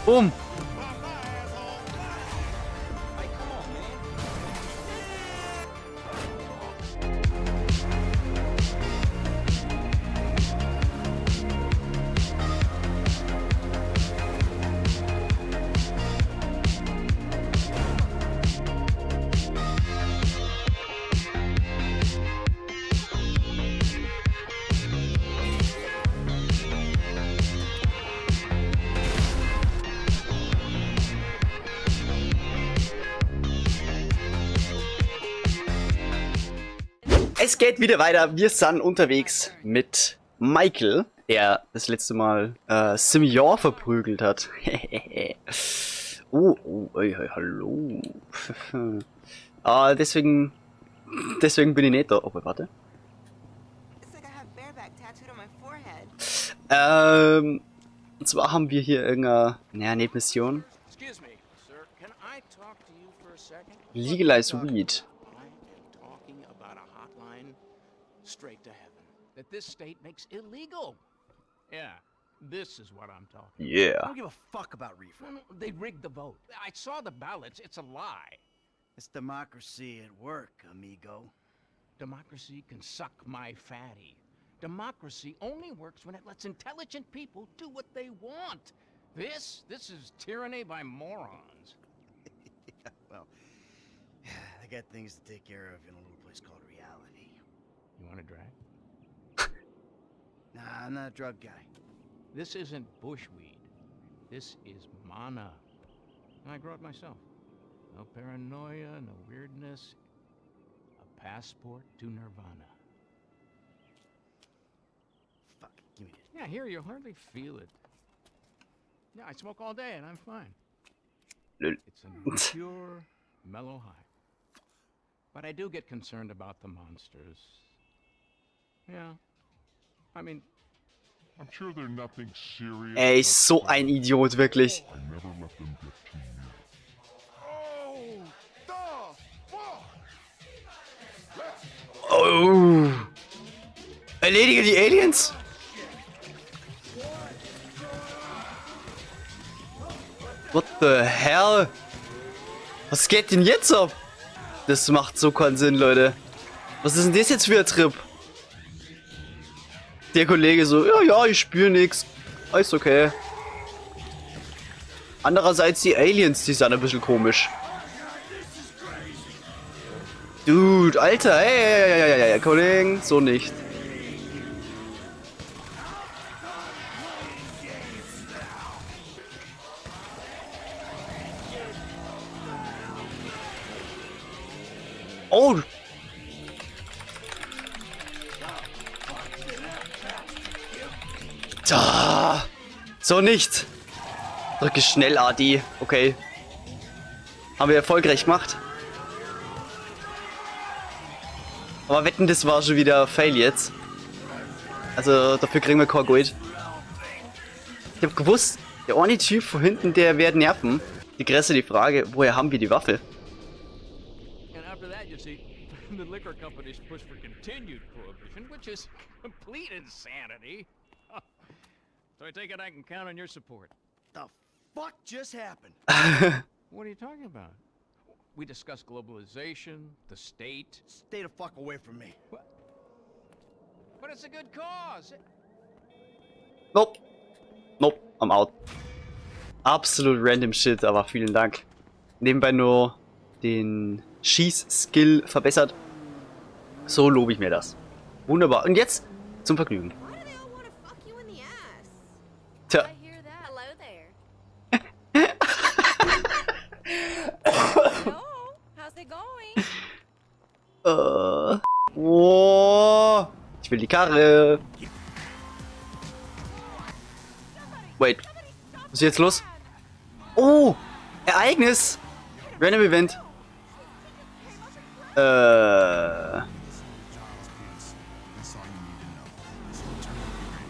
Boom. Es geht wieder weiter. Wir sind unterwegs mit Michael, der das letzte Mal Simeon verprügelt hat. Oh, oh, ey, hey, hallo. Deswegen bin ich nicht da. Oh, warte. Und zwar haben wir hier irgendeine, naja, nicht Mission. Legalize Weed. Straight to heaven. That this state makes illegal. Yeah, this is what I'm talking about. Yeah. I don't give a fuck about reefer. No, no, they rigged the vote. I saw the ballots. It's a lie. It's democracy at work, amigo. Democracy can suck my fatty. Democracy only works when it lets intelligent people do what they want. This is tyranny by morons. Yeah, well, I got things to take care of in a little place called reality. You want a drag? Nah, I'm not a drug guy. This isn't bushweed. This is mana. I grow it myself. No paranoia, no weirdness. A passport to nirvana. Fuck, give me that. Yeah, here you'll hardly feel it. Yeah, I smoke all day and I'm fine. Lol. It's a pure, mellow high. But I do get concerned about the monsters. Yeah. I mean, I'm sure they're nothing serious. Ey, so ein Idiot, wirklich. I never let them get too near. Oh, the fuck! Oh. Erledige die Aliens. What the hell? Was geht denn jetzt ab? Das macht so keinen Sinn, Leute. Was ist denn das jetzt für ein Trip? Der Kollege so, ja, ja, ich spüre nix. Alles okay. Andererseits die Aliens, die sind ein bisschen komisch. Dude, Alter, hey, hey, hey, hey, hey, hey, Kollegen, so nicht. Oh! Da! So nicht! Drücke schnell AD. Okay. Haben wir erfolgreich gemacht. Aber wetten, das war schon wieder Fail jetzt. Also dafür kriegen wir kein Gold. Ich hab gewusst, der eine Typ von hinten, der wird nerven. Die Grässe die Frage, woher haben wir die Waffe? And after that, you see, the liquor companies push for continued prohibition, which is complete insanity. So I take it I can count on your support. The fuck just happened? What are you talking about? We discussed globalization, the state. Stay the fuck away from me. What? But it's a good cause. Nope. Nope, I'm out. Absolut random shit, aber vielen Dank. Nebenbei nur den Schieß-Skill verbessert. So lobe ich mir das. Wunderbar. Und jetzt zum Vergnügen. Tja. Oh, ich will die Karre. Wait. Was ist jetzt los? Oh! Ereignis! Random Event.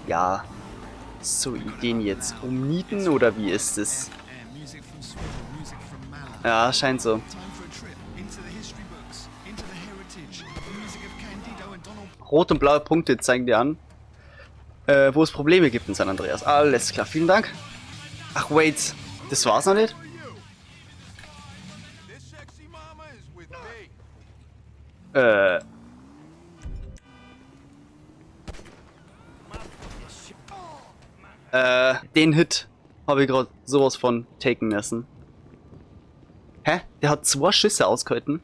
Ja. So, Ideen jetzt umnieten oder wie ist es? Ja, scheint so. Rot und blaue Punkte zeigen dir an, Wo es Probleme gibt in San Andreas. Alles klar, vielen Dank. Ach, wait. Das war's noch nicht? This sexy mama is with me. Den Hit habe ich gerade sowas von taken müssen. Hä? Der hat zwei Schüsse ausgehalten?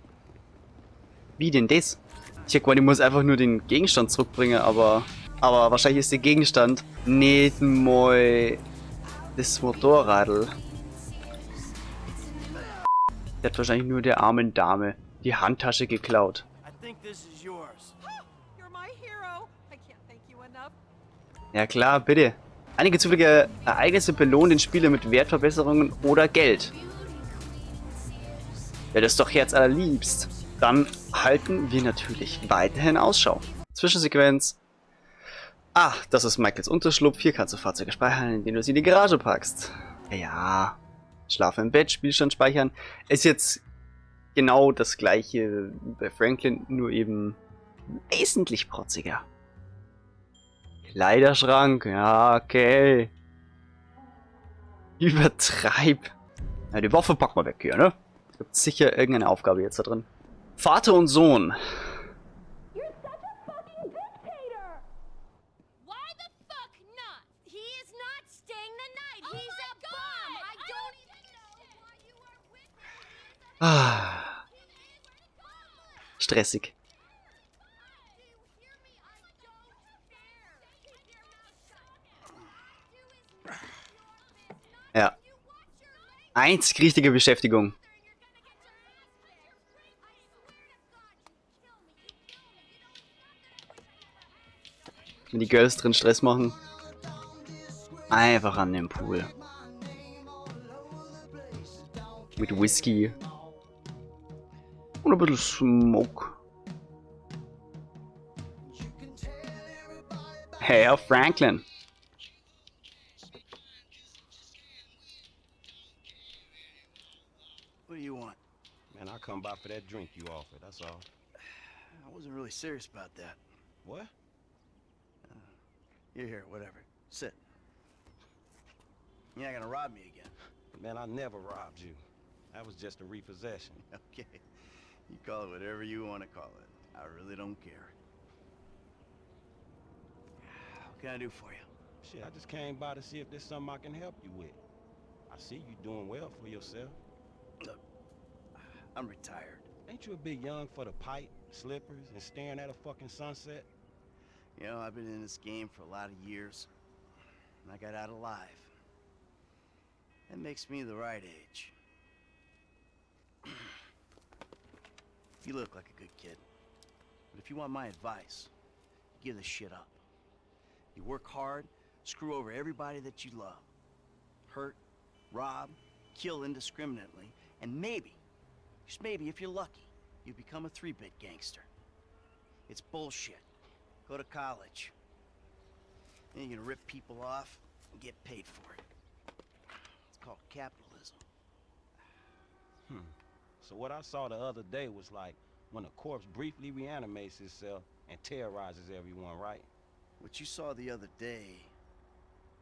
Wie denn das? Ich hab gemeint, ich muss einfach nur den Gegenstand zurückbringen, aber wahrscheinlich ist der Gegenstand nicht mal das Motorradl. Der hat wahrscheinlich nur der armen Dame die Handtasche geklaut. I think this is yours. You're my hero. I can't thank you enough. Ja klar, bitte. Einige zufällige Ereignisse belohnen den Spieler mit Wertverbesserungen oder Geld. Ja, das ist doch herzallerliebst. Dann halten wir natürlich weiterhin Ausschau. Zwischensequenz. Ah, das ist Michaels Unterschlupf. Hier kannst du Fahrzeuge speichern, indem du sie in die Garage packst. Ja, ja. Schlafe im Bett, Spielstand speichern. Ist jetzt genau das gleiche wie bei Franklin, nur eben wesentlich protziger. Kleiderschrank, ja, okay. Übertreib. Ja, die Waffe packen wir weg hier, ne? Es gibt sicher irgendeine Aufgabe jetzt da drin. Vater und Sohn. You're such a fucking dictator. Why the fuck not? He is not staying the night. Oh He's my a bum. God! I I don't don't even know why you are with him. Ah. Stressig. Do you hear me? I don't care. Keep your mouth shut. Do is none of your business. Ja. You watch your language Einzig richtige Beschäftigung. or you're gonna get your ass kicked. I swear to God, you kill me. You kill me. You know, it's not that I wish I ever had. Wenn die Girls drin Stress machen. Einfach an den Pool. Mit Whisky. Und ein bisschen Smoke. Herr Franklin. What do you want? Man, I come by for that drink you offered, that's all. I wasn't really serious about that. What? You're here, whatever. Sit. You're not gonna rob me again. Man, I never robbed you. That was just a repossession. Okay. You call it whatever you want to call it. I really don't care. What can I do for you? Shit, I just came by to see if there's something I can help you with. I see you doing well for yourself. Look, I'm retired. Ain't you a bit young for the pipe, slippers, and staring at a fucking sunset? You know, I've been in this game for a lot of years, and I got out alive. That makes me the right age. You look like a good kid. But if you want my advice, you give this shit up. You work hard, screw over everybody that you love. Hurt, rob, kill indiscriminately, and maybe, just maybe if you're lucky, you become a three-bit gangster. It's bullshit. Go to college. Then you can rip people off and get paid for it. It's called capitalism. So what I saw the other day was like when a corpse briefly reanimates itself and terrorizes everyone, right? What you saw the other day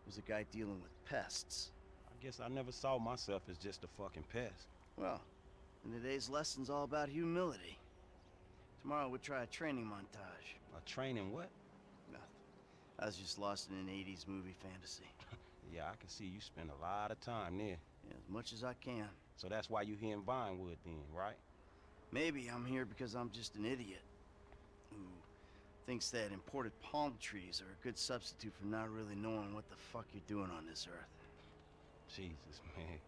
was a guy dealing with pests. I guess I never saw myself as just a fucking pest. Well, and today's lesson's all about humility. Tomorrow we'll try a training montage. A training what? Nothing. I was just lost in an 80s movie fantasy. Yeah, I can see you spend a lot of time there. Yeah, as much as I can. So that's why you here in Vinewood then, right? Maybe I'm here because I'm just an idiot who thinks that imported palm trees are a good substitute for not really knowing what the fuck you're doing on this earth. Jesus, man.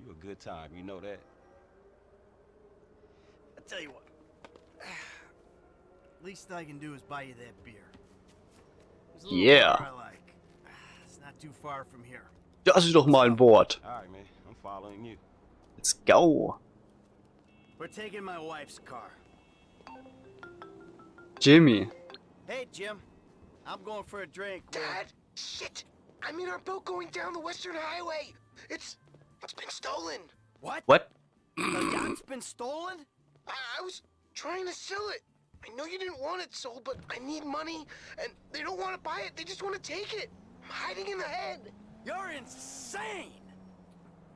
You a good time, you know that. I tell you what. Least I can do is buy you that beer. There's a little Yeah. bar I like. It's not too far from here. Das ist doch mal ein Wort. All right, man. I'm following you. Let's go. We're taking my wife's car. Jimmy. Hey, Jim. I'm going for a drink. with- Dad, shit! I'm in our boat going down the Western Highway. It's been stolen. What? What? The yacht's been stolen? I was trying to sell it. I know you didn't want it sold, but I need money, and they don't want to buy it. They just want to take it. I'm hiding in the head. You're insane!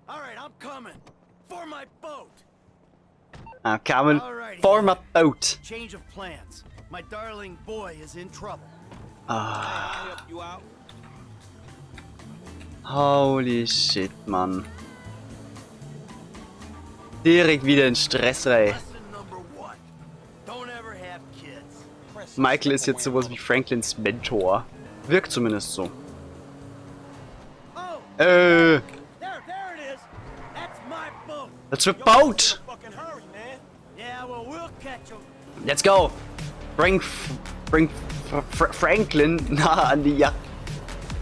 All right, I'm coming. For my boat! I'm coming Alrighty. for my boat. Change of plans. My darling boy is in trouble. Ah. I'll help you out. Holy shit, Mann. Direkt wieder in Stress, ey. Lesson number one. Don't ever have kids. Michael ist jetzt sowas wie Franklins Mentor. Wirkt zumindest so. Oh, Äh, there, there it is. That's my boat. that's a boat! Fucking hurry, man. Yeah, well, we'll catch 'em. Let's go! Bring, bring Franklin nah an die Yacht.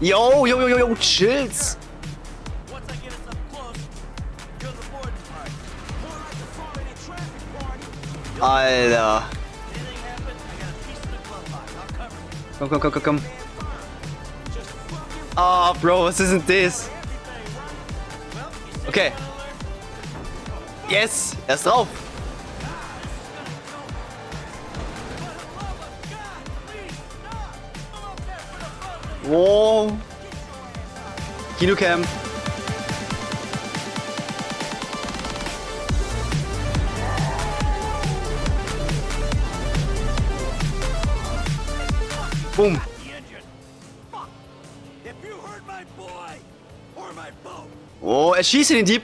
Yo, yo, yo, yo, yo, chills! Once I get us up close, you're the boarding party. More like the Florida traffic party. Alter. Anything happens, I got a piece of the glove box. I'll cover you. Komm, komm, komm, komm, komm. Ah, Bro, was ist denn das? Okay. Yes, er ist drauf. Wow. Kinocam. Boom. The engine. Fuck. If you hurt my boy or my boat, Oh, er schießt in den Dieb.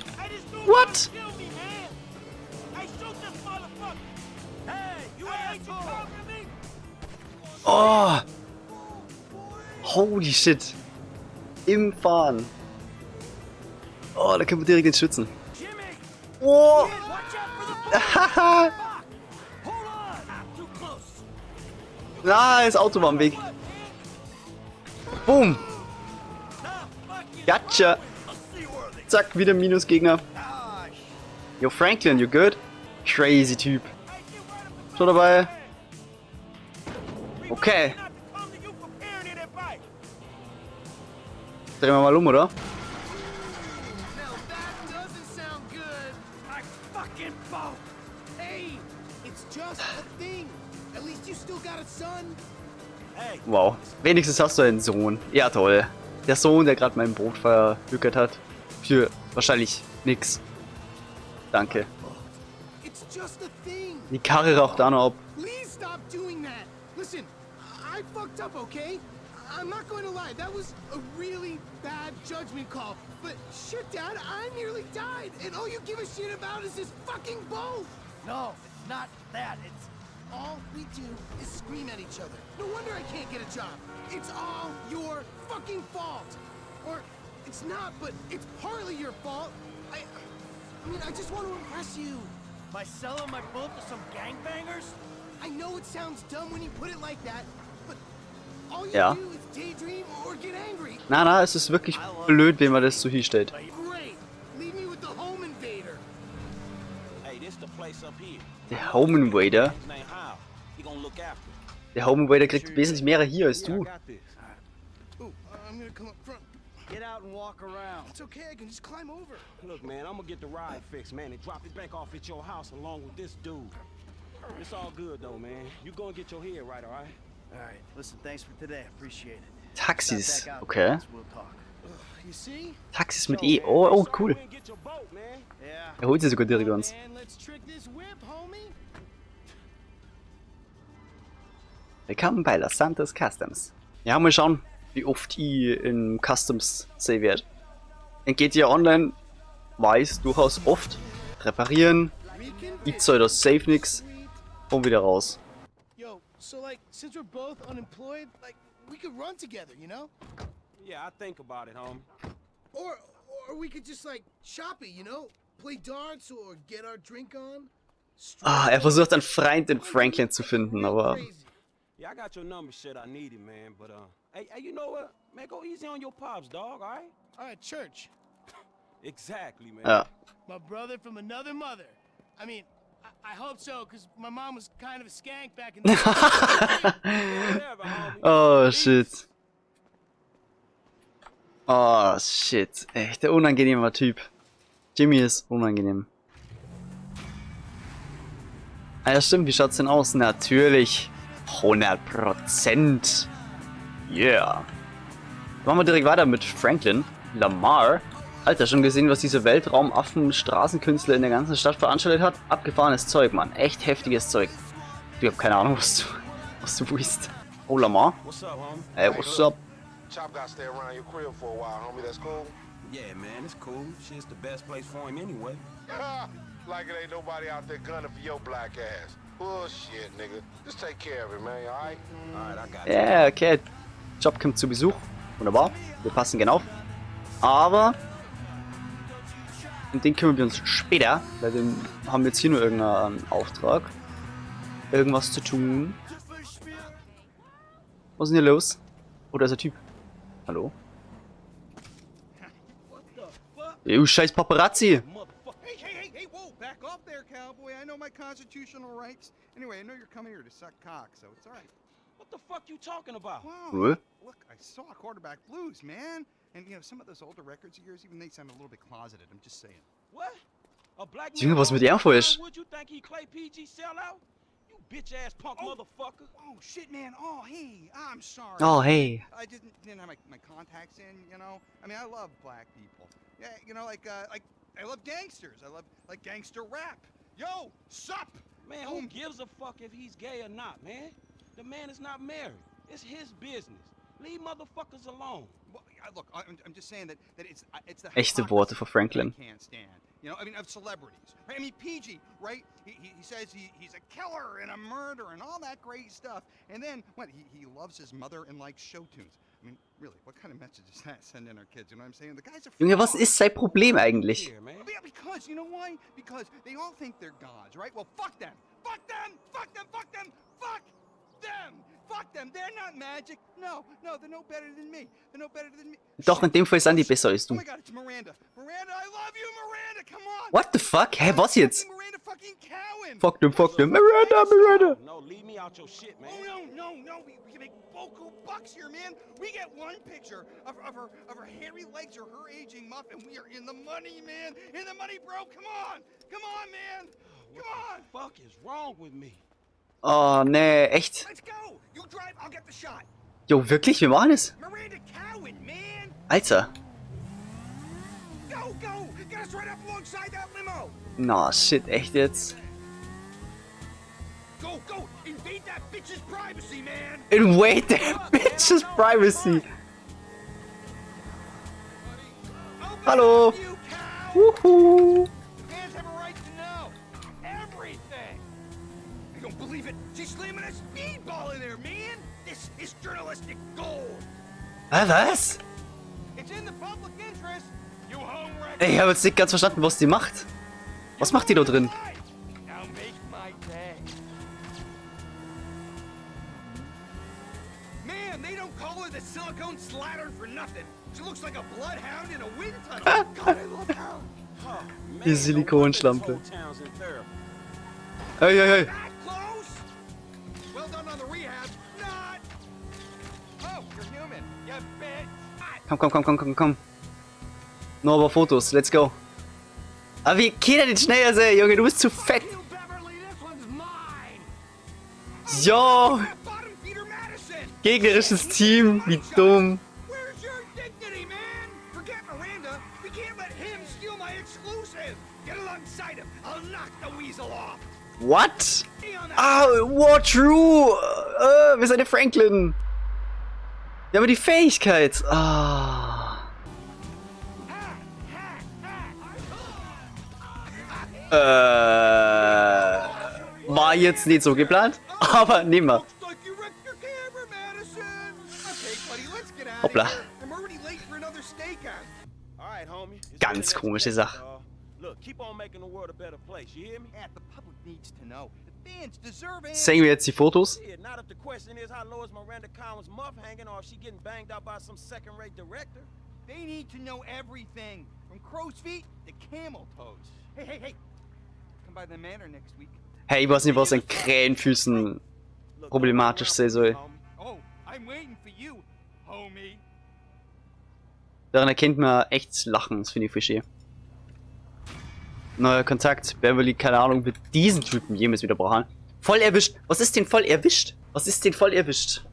What? Kill me, man. Hey, shoot this motherfucker. hey, you Hey, ain't you asshole! talking to me? Oh. Holy shit. Im Fahren. Oh, da können wir direkt den schützen. Jimmy, Oh. watch out for the boat. Haha. Fuck. Hold on. I'm too close. Nice, Auto war am Weg. Boom. Ah, fuck you. Gotcha. I'll seaworthy. Zack, wieder Minusgegner. Ah, Yo, Franklin, you good? Crazy Typ. Schon dabei. Okay. Not to come to you for parenting advice. Drehen wir mal um, oder? Now that doesn't sound good. my fucking boat. Hey, it's just a thing. At least you still got a son. Hey, Wow. Wenigstens hast du einen Sohn. Ja, toll. Der Sohn, der gerade mein Boot verhökert hat. Für wahrscheinlich nix. Danke. It's just a thing. Die Karre raucht auch noch ab. Please stop doing that. Listen, I fucked up, okay? I'm not going to lie. That was a really bad judgment call. But shit, Dad, I nearly died, and all you give a shit about is this fucking boat. no, it's not that. It's All we do is scream at each other. No wonder I can't get a job. It's all your fucking fault. Or it's not, but it's partly your fault. I mean, I just want to impress you. by selling my boat to some gangbangers. I know it sounds dumb when you put it like that, but all you Ja. do is daydream or get angry. Na, na, es ist wirklich blöd, wenn man das so hinstellt. Great. Leave me with the home invader. Hey, this the place up here. Der Home Invader. His name Hal. He gonna look after. Der Home Invader kriegt wesentlich mehr hier als Yeah, I du. got this. Ooh, I'm gonna come up front. Get out and walk around. It's okay, I can just climb over. Look, man, I'm gonna get the ride fixed, man, and drop it back off at your house along with this dude. It's all good though, man. You gonna get your head right, all right? All right, listen, thanks for today. I appreciate it. Taxis. Stop back out Okay. once, We'll talk. You see? Taxis mit E. Oh, oh, cool. We didn't get your boat, man. Yeah. Er holt sie sogar direkt uns. Man, let's trick this whip, homie. Willkommen bei Los Santos Customs. Ja, mal schauen, wie oft ich im Customs sehen werde. In GTA Online war ich's durchaus oft. Reparieren, ich zahl das safe nix und wieder raus. Yo, so like, since we're both unemployed, like, we could run together, you know? Yeah, I think about it, homie. Or we could just like shop it, you know? Play darts or get our drink on. Ah, er versucht einen Freund in Franklin zu finden, aber Crazy. Yeah, I got your number, shit. I need it, man. But hey, hey, you know what? Man, go easy on your pops, dog. All right? All right, church. Exactly, man. ja. My brother from another mother. I mean, I hope so, because my mom was kind of a skank back in the Whatever, homie. Oh shit. Oh shit. Echt der unangenehmer Typ. Jimmy ist unangenehm. Ah ja, stimmt. Wie schaut's denn aus? Natürlich. 100%. Yeah. Machen wir direkt weiter mit Franklin. Lamar. Alter, schon gesehen, was diese Weltraumaffen-Straßenkünstler in der ganzen Stadt veranstaltet hat? Abgefahrenes Zeug, Mann. Echt heftiges Zeug. Ich hab keine Ahnung, was du willst. Oh, Lamar. What's up, homie? Hey, what's up? Chop gotta stay around your crib for a while, homie. That's cool? Yeah, man, it's cool. Shit's the best place for him anyway. Like it ain't nobody out there gunning for your black ass. Bullshit, nigga. Just take care of it, man, alright? All right, I got you. Yeah, okay. Chop kommt zu Besuch. Wunderbar. Wir passen genau auf. Aber um den kümmern wir uns später, weil wir haben jetzt hier nur irgendeinen Auftrag. Irgendwas zu tun. Was ist denn hier los? Oh, da ist der Typ. Hallo? Du scheiß Paparazzi! Hey, hey, hey, hey, whoa, back off there, cowboy. I know my constitutional rights. Anyway, I know you're coming here to suck cock, so it's all right. What the fuck you talking about? Wow. What? Look, I saw Quarterback Blues, man. And, you know, some of those older records of yours, even they sound a little bit closeted. I'm just saying. What? A black Junge, was mit dir falsch? Would you think he Clay PG sellout? You bitch ass punk Oh. motherfucker. Oh, shit, man. Oh, hey, I'm sorry. Oh, hey. I didn't have my contacts in, you know? I mean, I love black people. Yeah, you know, like, I love gangsters. I love, like, gangster rap. Yo, sup? Man, who gives a fuck if he's gay or not, man? The man is not married. It's his business. Leave motherfuckers alone. Well, look, I'm just saying that it's the Echte Worte hypocrisy von Franklin. I can't stand. You know, I mean, of celebrities. Right? I mean, PG, right? He says he's a killer and a murderer and all that great stuff. And then, what, he loves his mother and likes show tunes. I mean, really, what kind of message is that sending our kids? You know what I'm saying? The guy's a Junge, was fraud. ist sein Problem eigentlich? Here, man. Yeah, because, you know why? Because they all think they're gods, right? Well, fuck them! Fuck them! Fuck them! Fuck them! Fuck them! Fuck them! They're not magic! No, no, they're no better than me. They're no better than me. Doch, in dem Fall sind die besser als Oh du. my god, it's Miranda. Miranda, I love you, Miranda! Come on! What the fuck? Hä, was jetzt? Miranda fucking Cowan! Fuck them, fuck them. Miranda, Miranda! No, leave me out your shit, man. Oh no, no, no! We can make boku bucks here, man. We get one picture of her hairy legs or her aging muff, and we are in the money, man. In the money, bro. Come on, come on, man. Come on. Fuck is wrong with me? Oh, nee, echt. Let's go. You drive, I'll get the shot. Jo, wirklich? Wir machen es? Miranda Cowan, man. Alter. Go, go. Get us right up alongside that limo. Na, shit, echt jetzt? Go, go. Invade that bitch's privacy, man. Invade that bitch's privacy. Open Hallo. up, you cow. Wuhu. Fans have a right to know everything. I don't believe it. She's slamming a speedball in there, man. This is journalistic gold. Hä, was? It's in the public interest. You homewrecker. Ey, ich habe jetzt nicht ganz verstanden, was die macht. Was macht die da drin? Now make my day. Man, they don't call her the silicone slattern for nothing. She looks like a bloodhound in a wind tunnel. God, I love her. Oh, man, Die no wonder this Silikonschlampe. whole town's in therapy. Hey, hey, hey. That close? Well done on the rehab. Not. Oh, you're human. You bitch. Komm, komm, komm, komm, komm, komm. Nur aber Fotos, let's go. Aber wie geht er denn schneller sein, Junge? Du bist zu fett. You Beverly, this one's mine. Jo, Bottom feeder Madison. gegnerisches Team, wie dumm. Where's your dignity, man? Forget Miranda. We can't let him steal my exclusive. Get alongside him. I'll knock the weasel off. What? Stay on that. Ah, war true. Wir sind der Franklin. Wir haben die Fähigkeit. Ah. War jetzt nicht so geplant, aber nehmen wir. Looks like you wrecked your camera, Madison. Okay, buddy, let's get out Hoppla. of here. I'm already late for another stakeout. All right, homie. It's Ganz been an komische education, Sache. dawg. Look, keep on making the world a better place. You hear me? Yeah, the public needs to know. The fans deserve answers. Sehen wir jetzt die Fotos? Shit, not if the question is how low is Miranda Cowan's muff hanging or if she getting banged out by some second-rate director. They need to know everything, from crow's feet to camel toes. Hey, hey, hey. Come by the manor next week. Hey, ich weiß nicht, was an Krähenfüßen Look, problematisch sein soll. homie. Oh, I'm waiting for you, homie. Daran erkennt man echtes Lachen, das finde ich voll schön. Neuer Kontakt. Beverly, keine Ahnung, wird diesen Typen jemals wieder brauchen. Voll erwischt. Was ist denn voll erwischt? Was ist denn voll erwischt?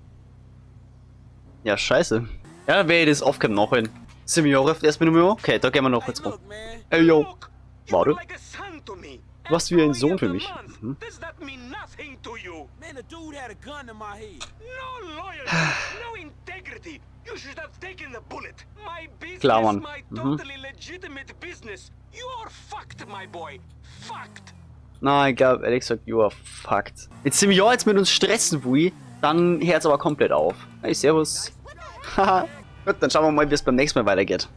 Ja, scheiße. Ja, dann werde ich das Offcam noch hin. Simeon ruft erstmal nur mehr. Okay, da gehen wir noch jetzt rum. Ey, yo. Warte. Du warst wie ein Sohn für mich. Does that mean nothing to you? Man, the dude had a gun to my head. No loyalty, no integrity. You should have taken the bullet. My business, Klar, Mann. My totally legitimate business. You're fucked, my boy. Fucked. Na, ich glaube, Alex sagt, you are fucked. Wenn Simeon jetzt mit uns stressen will, dann hört's aber komplett auf. Hey, servus. Haha. Gut, dann schauen wir mal, wie es beim nächsten Mal weitergeht.